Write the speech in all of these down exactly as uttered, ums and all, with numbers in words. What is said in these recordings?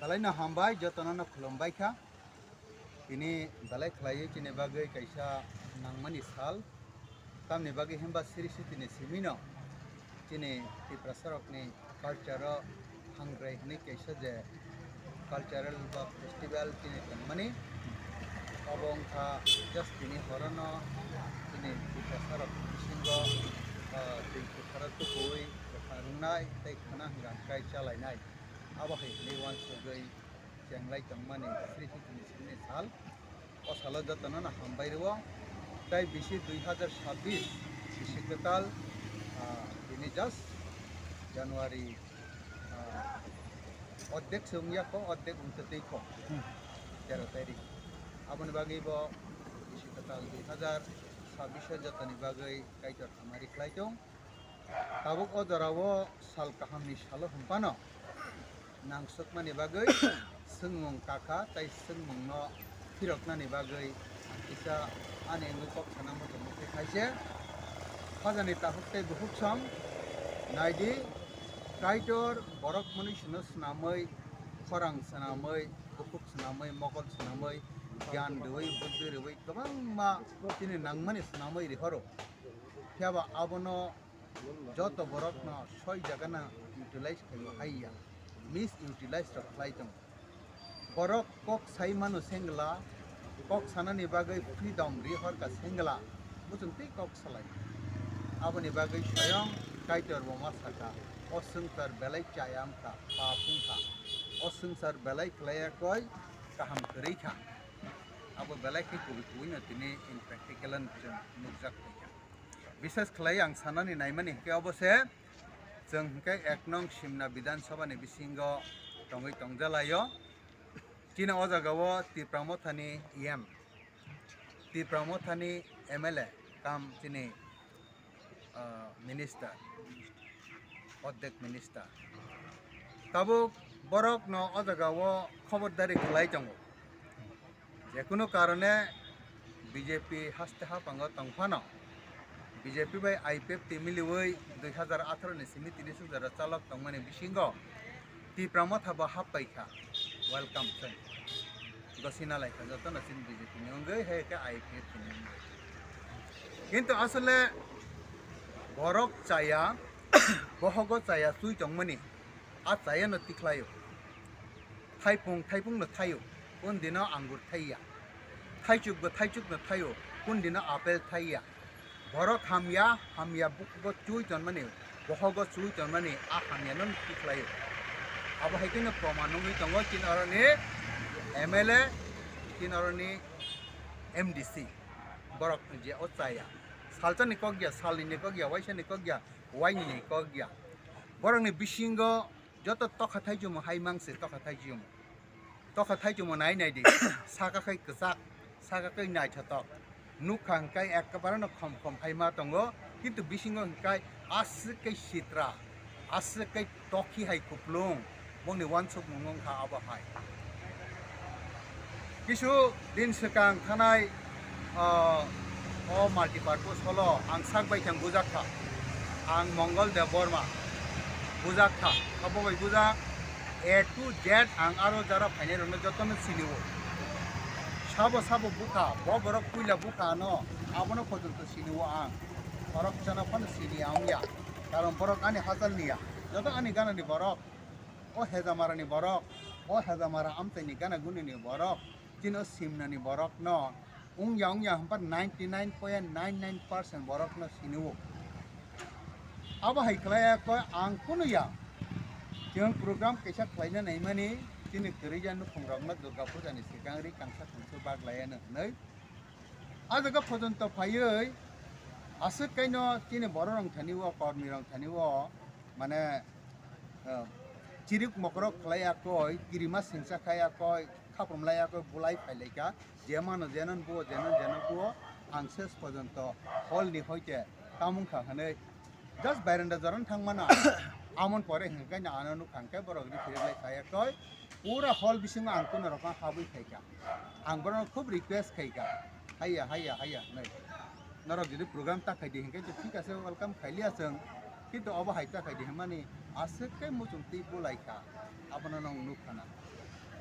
Belaino hambai, jotono no khulumbai kha. Tini belai khlaiwi chini bagwi kaisa nangmani sal. Tamni bagwi himba siri sitini simino chini Tiprasarokni culture-o Hangrai hwnwi kaisa je cultural ba festival chini tongmani. Obo wngkha just tini horono chini Tiprasarok bisingo, ah, twi kwtharo tukuwi kwthang rwngnai tei khwna hwnkha kai chalainai. Abo hai hwnwi uansugwi chenglai tongmani sri sri tini sini sal. O salo jotono no hambai rwo. Tai bisi dui hazar sabbish bisi kwtal, ah, tini just January, ah, ordek se wngya kho, ordek wngtwi twi kho. Hmm. Tero tarik. Aboni bagwi bo bisi kwtal dui hazar sabbish o jotoni bagwi Kaitor hamari khlai tong. Tabuk o jorao sal kahamni salo hwnphano nangsukmani bagwi swngmung kakha tei swngmungno phiroknani bagwi ang kisa ani wngwi kok sana muchung muchung khaise. Khajani takhuk tei bukhuk song naidi, Kaitor borok mwnwi sino swnamwi, khorang swnamwi, bukhuk swnamwi, mokol swnamwi, gyan rwui, buddhi rwui kwbangma chini nangmani swnamwi rihoro. Phiyaba abono joto borokno soi jagano utilize khaio haiya, misutilize rok khlai tongo. Borok kok sai mano sengla, kok sanani bagwi freedom rihorkha sengla, muchung tei kok salai. Aboni bagwi soyong Kaitor bo ma sakha, o swngchar belai chaya wngkha, pap wngkha, o swngchar belai khlaiya koi kaham kwrwi kha. Abo belai khe kubui kubui no tini in practical no chwng nukjak tongkha. Bishes khlai ang sanani naimani hwnkhe obo se, chwng hwnkhe ek nong Simna Bidhan Sabha ni bisingo tongwi tongjalaio. Chini o jaga o Tipra Motha ni E M, Tipra Motha ni M L A kam chini, ah, minister, ordek minister. Tabuk borok no o jaga o khobordari khlai tongo. Jekunu karone B J P haste hapango tongphano, B J P bai I P F T miliwi dui hazar atharo ni simi tini suk jora chalok tongmani bisingo Tipra Motha bo happai kha. Welcome chwng. Gosina lai kha jotono chini B J P ni wngwi, hai khe I P F T ni wngwi. Kintu asole borok chaya, bohogo chaya chui tongmani, a chaya no tikhlaio. Thaipung, thaipung no thaio, kun dino angur thaiya. Thaichuk bo thaichuk no thaio, kun dino apple thaiya. Borok hamya, hamya bukugo chui tonmani, bohogo chui tonmani, a hamya no tikhlaio. Abo hai kheno proman wngwi tongo, chini oroni M L A, chini oroni M D C. Borok je o chaya. Salsa ni kok ya, salni ni kok ya, waisa ni kok ya, waini ni kok ya. Borok ni bisingo joto tokha thaichung hai mangse tokha thaichung. Tokha thaichung nai nai di. Saka khai kwchak, saka khai naithotok. Nukha hwnkhe ekkabare no khom khom hai ma tongo. Kintu bisingo hwnkhe aswk kai sitra, aswk kai tokhi hai kuplung. Bongni wansukmung wngkha abo hai. Kisu din swkang thanai, ah, o multipurpose holo ang sak bai thang bujak kha. Ang Mongol Debbarma bujak kha. Abo bai bujak A to Z ang aro jara phainai rokno jotono sinio. Sabo sabo bukha, bo borok puila bukha ano, abono pojonto sinio ang. Borok chana phano sini ang ya. Karon borok ani hachal niya. Joto ani ganani borok. O Hejamarani borok, o Hejamara amchaini gana gunini borok, chini o Simnani borokno wngya wngya hwnba ninety nine point nine nine percent borokno sinio. Abo hai khlaiya koi ang kunuya. Chwng program kaisa khlaina naimani chini kwrwija nukhungrokno Durga Pujani swkang ri kangsa thumsu baglaiya hwnwi. A jaga pojonto phaiwi aswk kaino chini bororok thani o, kormirok thani o, mane, eh, chirik mokorok khlai akoi, kirima singcha khai akoi, khaprum lai akoi, bulai phai lai kha, je mano jenon buo, jenon jenon buo, ang ses pojonto hall ni hoite tamung kha hwnwi just bairanda joran thang mano. Amon pore hwnkhe kaino ano nukha hwnkhe borok ri phirok lai khai akoi, pura hall bisingo ang kuno rokno habwi khai kha. Ang borokno khub request khai kha, haiya, haiya, haiya hwnwi. Norok jodi program ta khai di hinkhe to thik ase, welcome khai liya chwng. Kintu obo hai ta khai di hwnmani aswk khe muchung twi bulai kha, abono nwng nuk khana.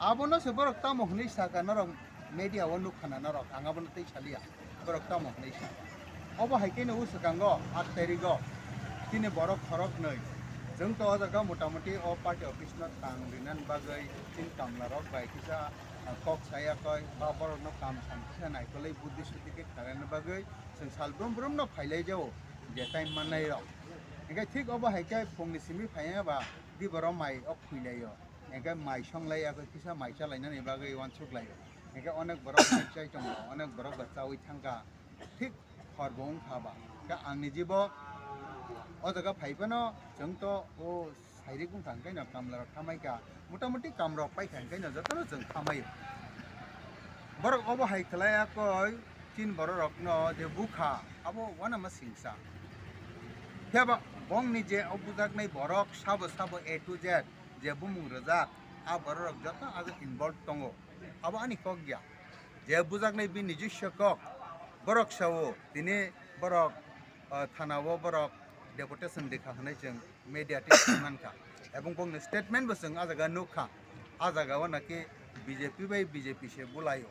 Abono se borok tamo hwnwi saka norok media o nukha na norok, ang abono tei saliya, borok tamo hwnwi saka. Obo hai khe no o swkango aat tarigo chini borok khoroknwi chwng to o jaga motamuti o party office no tang rinani bagwi chini kamlarok bai kisa, ah, kok saya koi ba borokno kam sam kisa naikolwi buddhi suddhi khe khlaina bagwi chwng sal brum brum no phailai jao je time mannairok. Hinkhe thik obo hai khe phungni simi phaiya ba di borok mai o khuilaio. Hinkhe mai songlai ya kisa mai chalainani bagwi uansuk laio. Hinkhe onek borok mai chai tongo, onek borok ba chaui thangkha. Thik hor bo wngkha ba. Hinkhe ang nijibo o jaga phai phano chwng to o sairik wngkha, hinkhe no kamlarok khamai kha. Motamuti kamrok paikha, hinkhe no jotono chwng khamai. Borok obo hai khlai ya koi chin bororokno je bukha, abo uanama singsa. Phiya ba bongni je o bujaknai borok sabo sabo A to Z je bumung rwjak, a bororok joto age involve tongo. Abo ani kok ya. Je bujaknai bini nijiswa kok, borok sao, tini borok, ah, thana o borok deputation rikha hwnwi chwng media twi mankha. Ebong bongni statement bo chwng a jaga nukha. A jaga o naki B J P bai B J P se bulaio.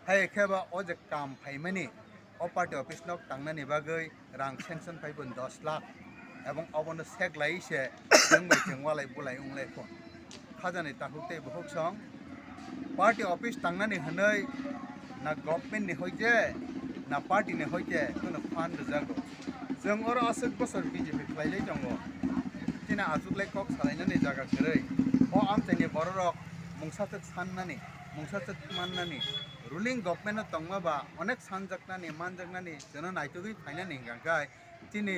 Hai khe ba o je kam phaimani, o party office nok tangnani bagwi rang sanction phai bo dos lakh, ebong obono sek lai se chwng bai chwng walai bulai wng lai kho. Khajani takhuk tei bukhuk song party office tangnani hwnwi na government ni hoite na party ni hoite kuno fund rwjago. Chwng oro aswk bosor B J P khlai lai tongo, chini achuk lai kok salainani jaga kwrwi. O amchaini bororok mungsa chwk sannani, mungsa chwk mannani, ruling government o tongma ba onek sanjaknani, manjaknani, chwngno naitugwi phainani hwnkha khe chini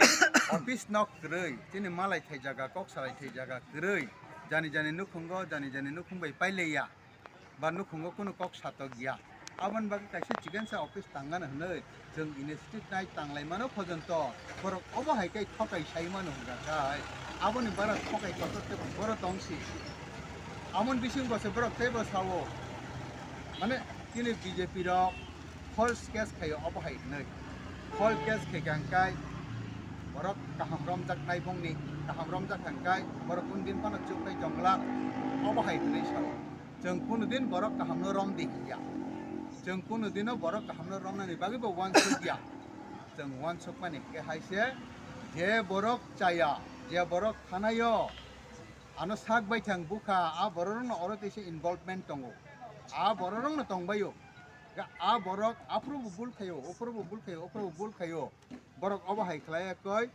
office nok kwrwi, chini malai thai jaga, kok salai thai jaga kwrwi, jani jani nukhungo, jani jani nukhung bai pailaiya, ba nukhungo kunu kok satok ya. Aboni bagwi kaisa chikon sa office tangmani hwnwi chwng initiative nai tanglai mano, phojonto borok obo hai khe thokai sai mano hwnkha khe aboni bara thokai kotor tei boro tongsi. Amon bisingo se borok teibo sao, mane, chini B J P rok false case khaio obo hai hwnwi. False case khaikha hwnkhe borok kaham romjaknai bongni, kaham romjakha hwnkhe borok kunu din phano chuknai tongla obo hai hwnwi sao. Chwng kunu din borok kahamno romdi hiya. Chwng kunu dino borok kahamno romnani bagwi bo uansuk ya. Chwng uansukmani khe hai se, je borok chaya, je borok thanaio, ano sak baithang bukha, a bororokno oro teisa involvement tongo. A bororokno tongbaio. Ga a borok aphuru bo bul khaio, ophuru bo bul khaio, ophuru bo bul khaio. Borok obo hai khlai ya koi,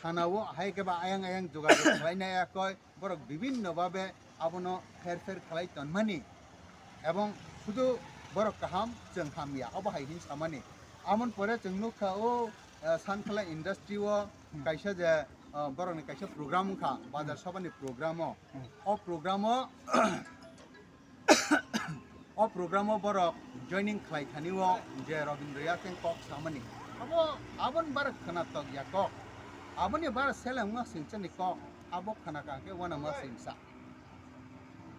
thana o hai khe ba ayang ayang jogajog khlainai ya koi, borok bibinno babe abono pher pher khlai tonmani. Ebong sudu borok kaham, chwng hamya, obo hai hin samani. Amon pore chwng nukha o, eh, Sankhala industry o kaisa je, eh, borokni kaisa program wngkha, bazar sabani program o. O program o, o program o borok joining khlai thani o je Robindra Yateng kok samani. Abo, aboni bara khwnatok ya kok. Aboni bara seleng ma singchani kok. Abo khwna kha khe uanama singsa.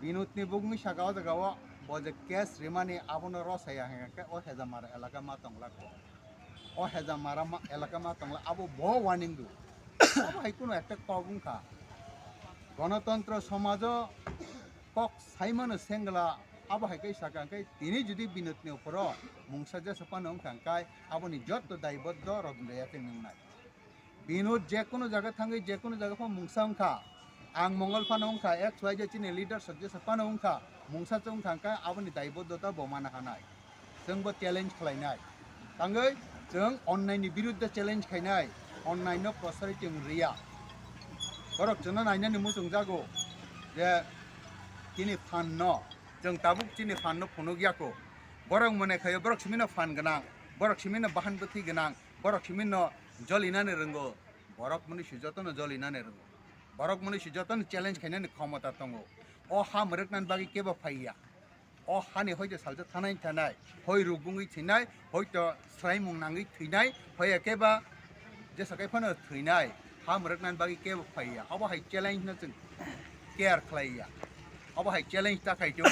Binodni bugni saka o jaga o bo je case rimani abono rosaya hwnkha khe o Hejamara elaka ma tongla kok. O Hejamara ma, elaka ma tongla abo bo warning du. Abo hai kuno ekta kok wngkha. Ganatantro somajo kok saimano sengla abo hai khe saka hwnkhe tini jodi Binodni uphoro mungsa jesa phano wngkha hwnkhe aboni jotto daiboddo Robindra Yateng wngnai. Binod je kono jaga thangwi je kono jaga pha mungsa wngkha. Ang Mongol phano wngkha, X Y Z chini leader sojesa phano wngkha, mungsa chwng wngkha hwnkhe aboni daiboddota bo mana hanai. Chwng bo challenge khlainai. Tangwi chwng onnaini biruddhe challenge khainai, onnaino prosariti wng riya. Borok chwngno nainani muchung jago je chini phan no, chwng tabuk chini phan no phunuk yako. Borok mone khaio borok simino phan gwnang, borok simino bahan bwthwi gwnang, borok simino jolinani rwngo. Borok mwnwi si jotono jolinani rwngo. Borok mwnwi si jotono challenge khainani khomota tongo. O ha mwrwknani bagwi kebo phaiya. O hani hoito salsa thanai thanai, hoi rugungwi thwinai, hoito swraimung nangwi thwinai, hoi ekeba jesa kai phano thwinai. Ha mwrwknani bagwi kebo phaiya. Obo hai challenge no chwng care khlaiya. Obo hai challenge ta khai tong.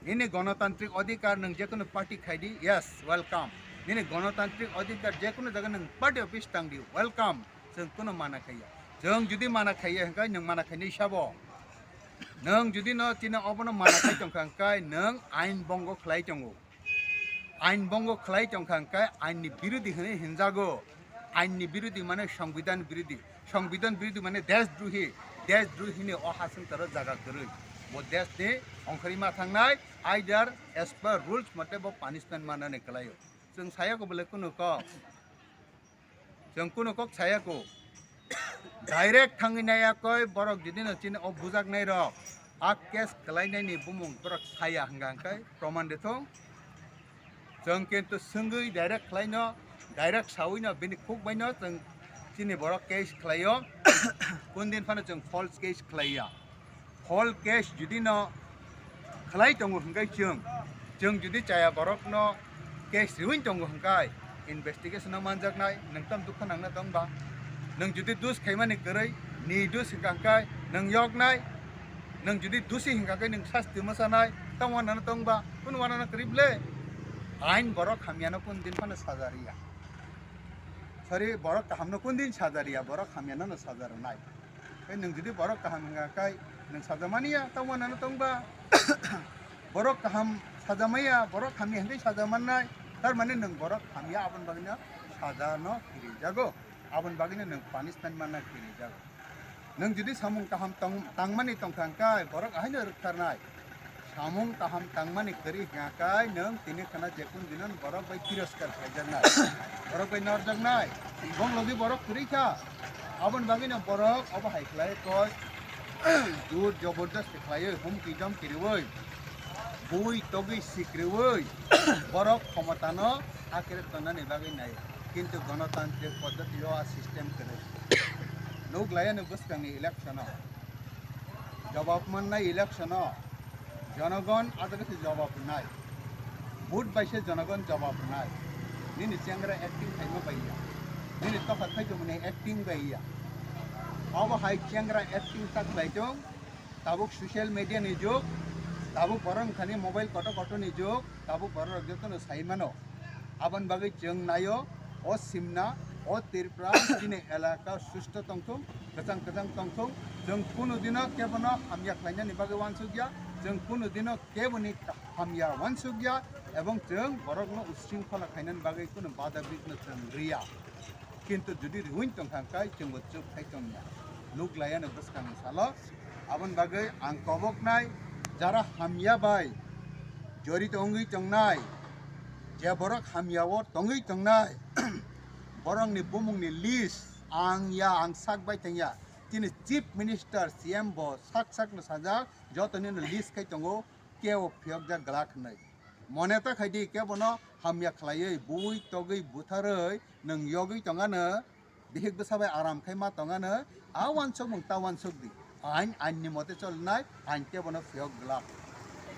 Nini gonotantrik odhikar nwng jekono party khaidi, yes, welcome. Nini gonotantrik odhikar jekono jaga nwng party office tangdi, welcome. Chwng kuno mana khaiya. Chwng jodi mana khaiya hwnkhe nwng mana khainai sabo. Nwng jodi no chini obono mana khai tongkha hwnkhe nwng ain bongo khlai tongo. Ain bongo khlai tongkha hwnkhe ain ni birodhi hwnwi hinjago. Ain ni birodhi mane songbidan birodhi. Songbidan birodhi mane deshdrohi. Deshdrohi ni o hasing toro jaga kwrwi. Bo desh ni ongkhorwi ma thangnai, either as per rules mote bo punishment manani kwlaio. Chwng saya ko bole kunu kok. Chwng kunu kok saya ko. Direct thangwi nai yakoi borok jodi no chini o bujaknai rok. A case kwlainai ni bumung borok saya hwnkha hwnkhe proman de thung. Chwng kintu swngwi direct khlaino, direct sawi no bini khuk bai no chwng chini borok case khlaio. Kun din phano chwng false case khlaiya. False case jodi no khlai tongo hwnkhe chwng, chwng jodi chaya borok no case riwi tongo hwnkhe investigation no manjaknai, nwng tam dukha nangna tong ba? Nwng jodi dus khaimani kwrwi, ni dus hwnkha hwnkhe nwng yoknai, nwng jodi dusi hwnkha khe nwng sasti mwsanai, tamo wanano tong ba? Kunu wanano kwrwi ble? Ain borok hamyano kun din phano saja riya. Sorry, borok kahamno kun din saja riya, borok hamyano no saja rwnai. Tei nwng jodi borok kaham hwnkha khe nwng saja mania, tamo wanano tong ba? Borok kaham saja maya, borok hamya hwnkhe saja mannai, tar mane nwng borok hamya aboni bagwino saja no kirijago, aboni bagwino nwng punishment manna kirijago. Nwng jodi samung kaham tong-, tangmani tongkha hwnkhe borok ahaino rwktharnai. Samung kaham tangmani kwrwi hwnkha khe nwng tini khna jekun dinon borok bai tiroskar khlaijaknai, borok bai norjaknai, bong logi borok kwrwi kha. Aboni bagwino borok obo hai khlai koi jur jobordasti khlaiwi humki domki riwi, bui togwi sikriwi borok khomotano akere tongnani bagwi nai. Kintu gonotantrik poddotio a system kwrwi. Nuk laiano bwskangni electiono jobab mannai, electiono jonogon adagase jobab rwnai, vote baise jonogon jobab rwnai. Nini chengra acting khaima baiya, nini tokha khaitongmani acting baiya. Obo hai chengra acting ta khlai tong. Tabuk social media ni jug, tabuk borok wngkhani mobile kotor kotor ni jug, tabuk borok rok jotono sai mano. Aboni bagwi chwng naio, o Simna, o Tripura, chini elaka susto tongthung, kwchang kwchang tongthung. Chwng kunu dino kebono hamya khlainani bagwi wansukya, chwng kunu dino keboni hamya wansukya, ebong chwng borokno usringkhola khainani bagwi kunu bada bigno chwng riya. Kintu jodi riwin tongkha hwnkhe chwngbo chuk khai tongya. Nuk laiano bwskangni salo. Aboni bagwi ang koboknai jara hamya bai jorito wngwi tongnai, je borok hamya o tongwi tongnai, borokni bumungni list ang ya, ang sak bai tongya. Chini Chief Minister, C M bo sak sakno sajak, jotonino list khai tongo, kebo phiyokjak glak hwnwi. Mone ta khaidi kebono hamya khlaiwi, bui togwi butharwi nwng yogwi tongano, bihik bwsa bai aram khai ma tongano, a wansukmung ta wansuk di. Ain, ainni mote cholnai, ain kebono phiyok glak.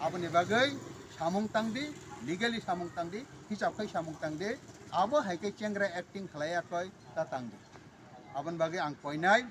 Aboni bagwi samung tang di, legally samung tang di, hisab khai samung tang di. Abo hai khe chengra acting khlai yakoi ta tang di. Aboni bagwi ang koinai,